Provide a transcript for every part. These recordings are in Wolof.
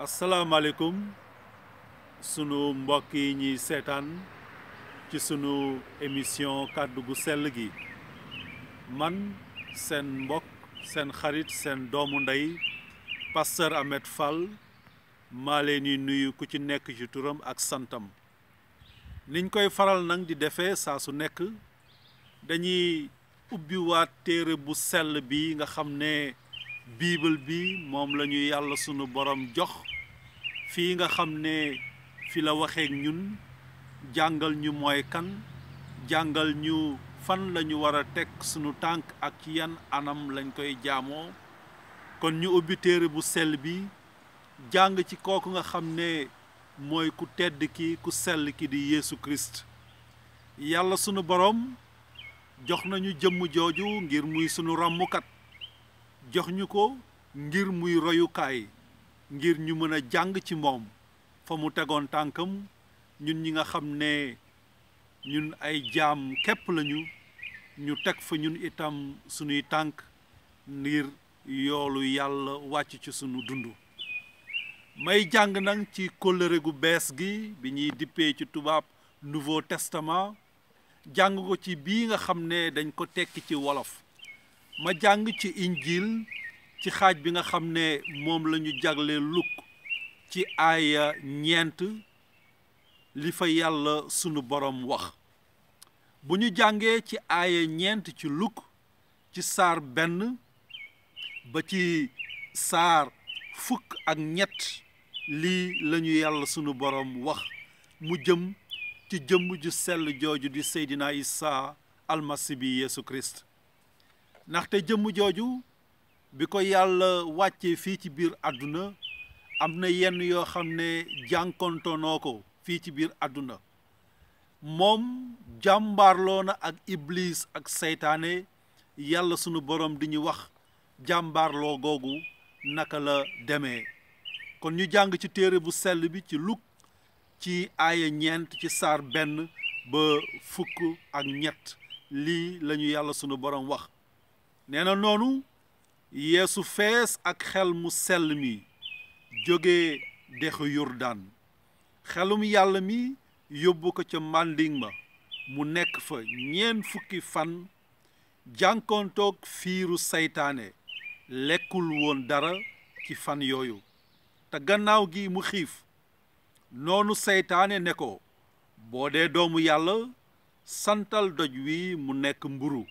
asalaamaaleykum sunu mbokk yi ñuy seetaan ci sunu émission kàddu gu sell gi man seen mbokk seen xarit seen doomu ndey pasteur Ahmed Fall maa leen di nuyu ku ci nekk ci turam ak santam niñ koy faral nag di defee saa su nekk dañuy ubbiwaat téere bu sell bi nga xam ne bible bi moom la ñu yàlla sunu borom jox fii nga xam ne fi la waxeek ñun jàngal ñu mooy kan jàngal ñu fan la ñu war a teg sunu tànk ak ci yan anam lañ koy jaamoo kon ñu ubbi téere bu sell bi jàng ci kooku nga xam ne mooy ku tedd ki ku sell ki di Yeesu Christ yàlla sunu borom jox nañu jëmm jooju ngir muy sunu ràmmukat jox ñu ko ngir muy royukaay ngir ñu mën a jàng ci moom fa mu tegoon tànkam ñun ñi nga xam ne ñun ay jaam képp lañu ñu teg fa ñun itam sunuy tànk ngir yoolu yàlla wàcc ci sunu dund may jàng nag ci kóllëre gu bees gi bi ñuy dippee ci tubaab Nouveau Testament jàng ko ci bii nga xam ne dañ ko tekki ci wolof ma jàng ci injil ci xaaj bi nga xam ne moom la ñu jagle Luk ci aaya 9 li fa yàlla sunu borom wax bu ñu jàngee ci aaya 9 ci Luk ci saar 1 ba ci saar 13 lii lañu yàlla sunu borom wax mu jëm ci jëmm ju sell jooju di Seydina Isa almasi bi Yeesu Christ ndaxte jëmm jooju bi ko yàlla wàccee fii ci biir àdduna am na yenn yoo xam ne jànkontonoo ko fii ci biir àdduna moom jàmbaarloo na ak iblis ak seytaane yàlla sunu borom di ñu wax jàmbaarloo googu naka la demee kon ñu jàng ci téere bu sell bi ci Luk ci aaya 9 ci saar 1 ba 13 lii lañu yàlla sunu borom wax nee na noonu Yeesu fees ak xel mu sell mi jóge dexu Yordaan xelum yàlla mi yóbbu ko ca màndiŋ ma mu nekk fa 40 fan jànkontoog fiiru seytaane lekkul woon dara ci fan yooyu te gannaaw gi mu xiif noonu seytaane ne ko boo dee doomu yàlla santal doj wi mu nekk mburu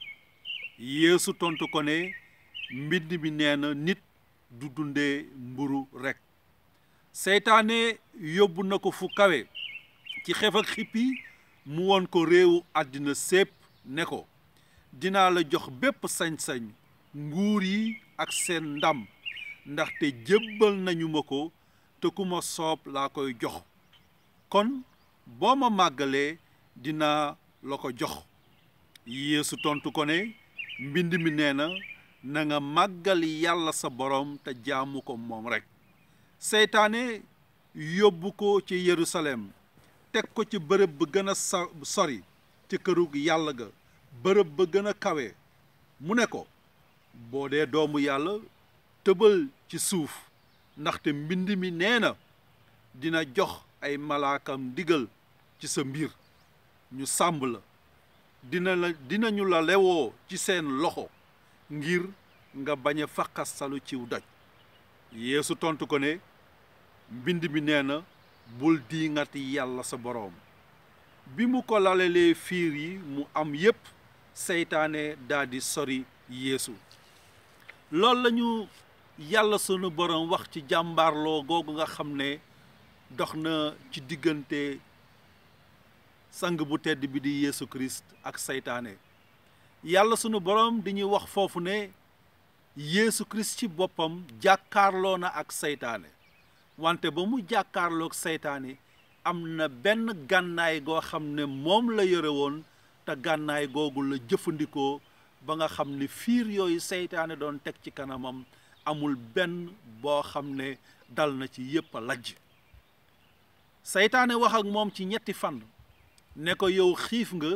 Yeesu tontu ko ne mbind mi nee na nit du dundee mburu rekk seytaane yóbbu na ko fu kawe ci xef ak xippi mu won ko réewu àddina sépp ne ko dinaa la jox bépp sañ-sañ nguur yi ak seen ndam ndaxte jébbal nañu ma ko te ku ma soob laa koy jox kon boo ma màggalee dinaa la ko jox Yeesu tontu ko ne mbind mi nee na nga màggal yàlla sa borom te jaamu ko moom rekk seytaane yóbbu ko ci Yerusalem teg ko ci bërëb ba gën a sori ci kërug yàlla ga bërëb ba gën a kawe mu ne ko boo dee doomu yàlla tëbal ci suuf ndaxte mbind mi nee na dina jox ay malaakam ndigal ci sa mbir ñu sàmb la dinañu la lewoo ci seen loxo ngir nga bañ a faqasalu ciw doj Yeesu tontu ko ne mbind mi nee na bul diŋati yàlla sa boroom bi mu ko lalalee fiir yi mu am yépp seytaane daldi sori Yeesu loolu lañu yàlla sunu borom wax ci jàmbaarloo googu nga xam ne dox na ci diggante sang bu tedd bi di Yeesu Christ ak seytaane yàlla sunu borom di ñuy wax foofu ne Yeesu Christ ci boppam jàkkaarloo na ak seytaane wante ba mu jàkkaarloog seytaane am na benn gànnaay goo xam ne moom la yore woon te gànnaay googu la jëfandikoo ba nga xam ne fiir yooyu seytaane doon teg ci kanamam amul benn boo xam ne dal na ci yépp a lajj seytaane wax ak moom ci 3 fan ne ko yow xiif nga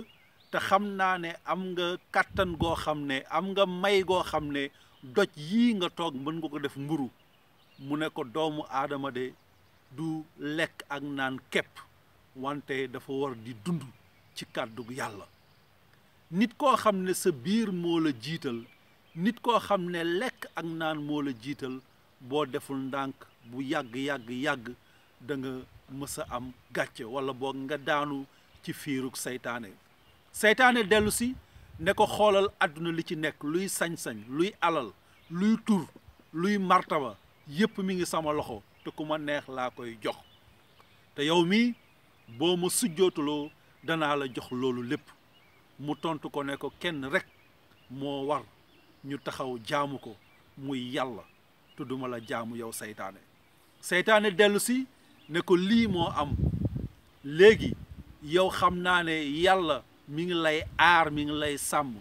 te xam naa ne am nga kàttan goo xam ne am nga may goo xam ne doj yii nga toog mën nga ko def mburu mu ne ko doomu aadama de du lekk ak naan képp wante dafa war di dund ci kàddug yàlla. nit koo xam ne sa biir moo la jiital, nit koo xam ne lekk ak naan moo la jiital, boo deful ndànk bu yàgg da nga mës a am gàcce wala boog nga daanu ci fiirug seytaane dellu si ne ko xoolal àdduna li ci nekk, luy sañ-sañ, luy alal, luy tur, luy martaba yépp mi ngi sama loxo te ku ma neex laa koy jox, te yow mi boo ma sujjootuloo danaa la jox loolu lépp. mu tontu ko ne ko kenn rek moo war ñu taxaw jaamu ko, muy yàlla, te duma la jaamu yow seytaane dellu si ne ko lii moo am léegi, yow xam naa ne yàlla mi ngi lay aar, mi ngi lay sàmm,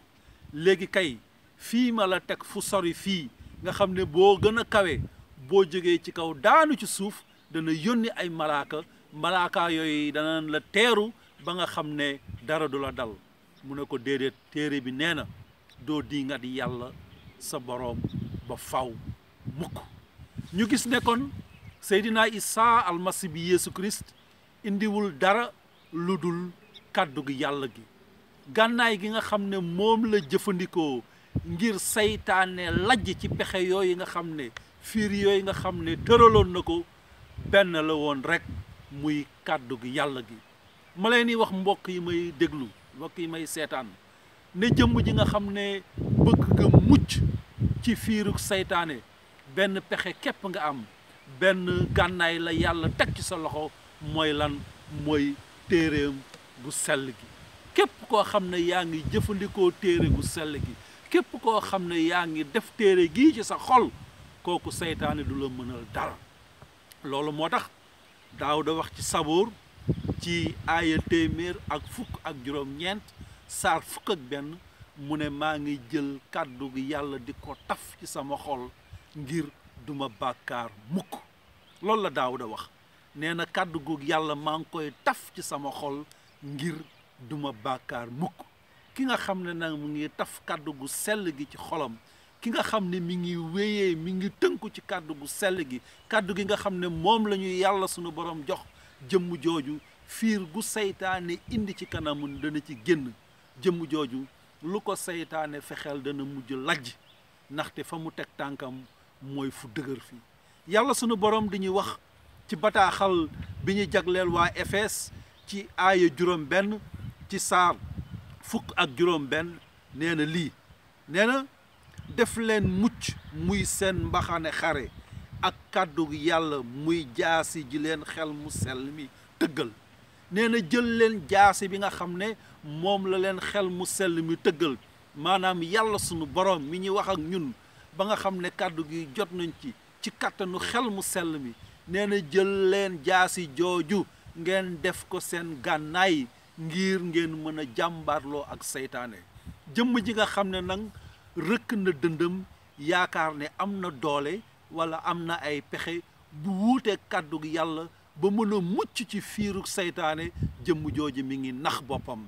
léegi kay fii ma la teg fu sori fii nga xam ne boo gën a kawe, boo jógee ci kaw daanu ci suuf dana yónni ay malaaka yooyu dana la teeru ba nga xam ne dara du la dal. mu ne ko déedéet, téere bi nee na doo diingat yàlla sa boroom ba faw mukk. ñu gis ne kon Seydina Isa almasi bi Yeesu Christ indiwul dara lu dul kàddu gi yàlla gi, gànnaay gi nga xam ne moom la jëfandikoo ngir seytaane lajj ci pexe yooyu nga xam ne, fiir yooyu nga xam ne tëraloon na ko, benn la woon rek, muy kàddu gi yàlla gi. ma leen di wax mbokk yi may déglu, mbokk yi may seetaan, ne jëmm ji nga xam ne bëgg nga mucc ci fiirug seytaane, benn pexe képp nga am, benn gànnaay la yàlla teg ci sa loxo, mooy lan? mooy téereem gu sell gi. képp koo xam ne yaa ngi jëfandikoo téere gu sell gi, képp koo xam ne yaa ngi def téere gii ci sa xol, kooku seytaane du la mënal dara. loolu moo tax Daawuda wax ci Saboor ci aaya 100 saar 1 mu ne maa ngi jël kàddu gi yàlla di ko taf ci sama xol ngir duma bàkkaar mukk. loolu la Daawuda wax, nee na kàddu gu yàlla maa ngi koy taf ci sama xol ngir duma bàkkaar mukk. ki nga xam ne nag mu ngi taf kàddu gu sell gi ci xolam, ki nga xam ne mi ngi wéyee, mi ngi tënku ci kàddu gu sell gi, kàddu gi nga xam ne moom la ñuy yàlla sunu borom jox, jëmm jooju fiir gu seytaane indi ci kanamun dana ci génn. jëmm jooju lu ko seytaane fexeel dana mujj lajj, ndaxte fa mu teg tànkam mooy fu dëgër fi. yàlla sunu borom di ñuy wax ci bataaxal bi ñu jagleel waa Efes ci aaya 1 ci saar 1 nee na lii, nee na def leen mucc muy seen mbaxane xare ak kàddu yàlla muy jaasi ji leen xel mu sell mi tëggal. nee na jël leen jaasi bi nga xam ne moom la leen xel mu sell mi tëggal, maanaam yàlla sunu borom mi ñuy wax ak ñun ba nga xam ne kàddu gi jot nañ ci kàttanu xel mu sell mi. nee na jël leen jaasi jooju ngeen def ko seen gànnaay ngir ngeen mën a jàmbaarloo ak seytaane. jëmm ji nga xam ne nag rëkk na dëndëm yaakaar ne am na doole wala am na ay pexe bu wuutee kàddu gi yàlla ba mën a mucc ci fiirug seytaane, jëmm jooju mi ngi nax boppam.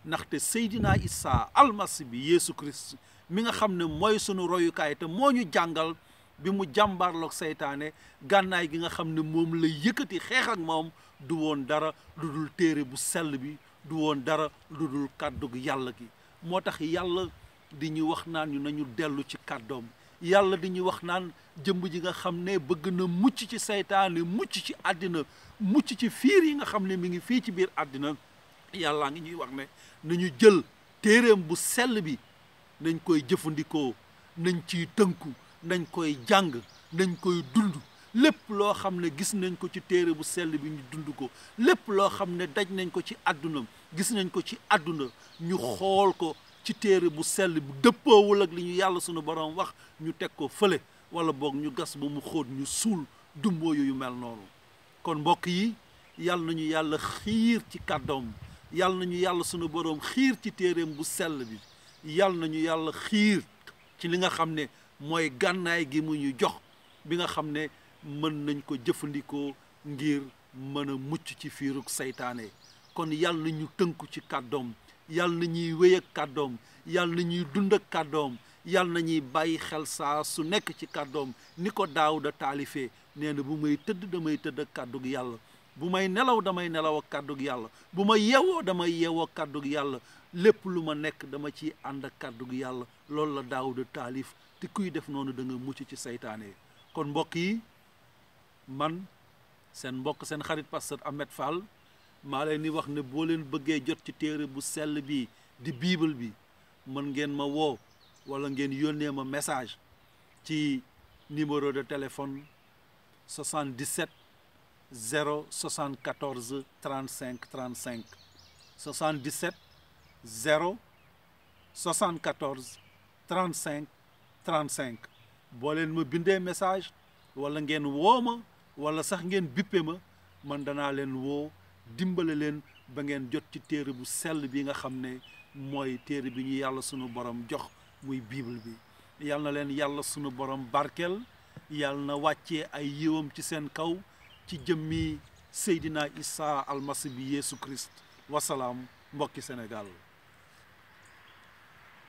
ndaxte Seydina Isa almasi bi Yeesu Christ mi nga xam ne mooy sunu royukaay te moo ñu jàngal bi mu jàmbaarloog seytaane, gànnaay gi nga xam ne moom la yëkkati xeex ak moom du woon dara lu dul téere bu sell bi, du woon dara lu dul kàddu gi yàlla gi. moo tax yàlla di ñu wax naan ñu nañu dellu ci kàddoom. yàlla di ñu wax naan jëmm ji nga xam ne bëgg na mucc ci seytaane, mucc ci àddina, mucc ci fiir yi nga xam ne mi ngi fii ci biir àddina, yàllaa ngi ñuy wax ne nañu jël téereem bu sell bi, nañ koy jëfandikoo, nañ ciy tënku, nañ koy jàng, nañ koy dund. lépp loo xam ne gis nañ ko ci téere bu sell bi ñu dund ko, lépp loo xam ne daj nañ ko ci àdduna, gis nañ ko ci àdduna, ñu xool ko ci téere bu sell bu dëppoowul ak li ñu yàlla sunu borom wax, ñu teg ko fële, wala boog ñu gas ba mu xóot ñu suul dumboo yu mel noonu. kon mbokk yi, yàlla nañu yàlla xiir ci kàddoom, yàlla nañu yàlla sunu borom xiir ci téereem bu sell bi, yàlla nañu yàlla xiir ci li nga xam ne mooy gànnaay gi mu ñu jox, bi nga xam ne mën nañ ko jëfandikoo ngir mën a mucc ci fiirug seytaane. kon yàlla na ñu tënku ci kàddoom, yàlla na ñuy wéy ak kàddoom, yàlla na ñuy dund ak kàddoom, yal nañuy bàyyi xel saa su nekk ci kàddoom ni ko Daawuda taalifee nee na bu may tëdd damay tëdd ak kàddug yàlla bu may nelaw damay nelaw ak kàddug yàlla bu ma yeewoo damay yeewoo ak kàddug yàlla lépp lu ma nekk dama ci ànd ak kàddug yàlla loolu la Daawuda taalif te kuy def noonu da nga mucc ci seytaane kon mbokk yi man seen mbokk seen xarit pasteur Ahmed Fall maa leen di wax ne boo leen bëggee jot ci téere bu sell bi di bible bi mën ngeen ma woo wala ngeen yónnee ma message ci numéro de téléphone 77 074 35 35 77 074 35 35 boo leen ma bindee message wala ngeen woo ma wala sax ngeen bippe ma man danaa leen woo dimbale leen ba ngeen jot ci téere bu sell bi nga xam ne mooy téere bi ñu yàlla sunu borom jox muy bible bi yal na leen yàlla sunu borom barkeel yal na wàccee ay yiwam ci seen kaw ci jëmmi Seydina Isa almasi bi Yeesu Christ wasalaam mbokki Sénégal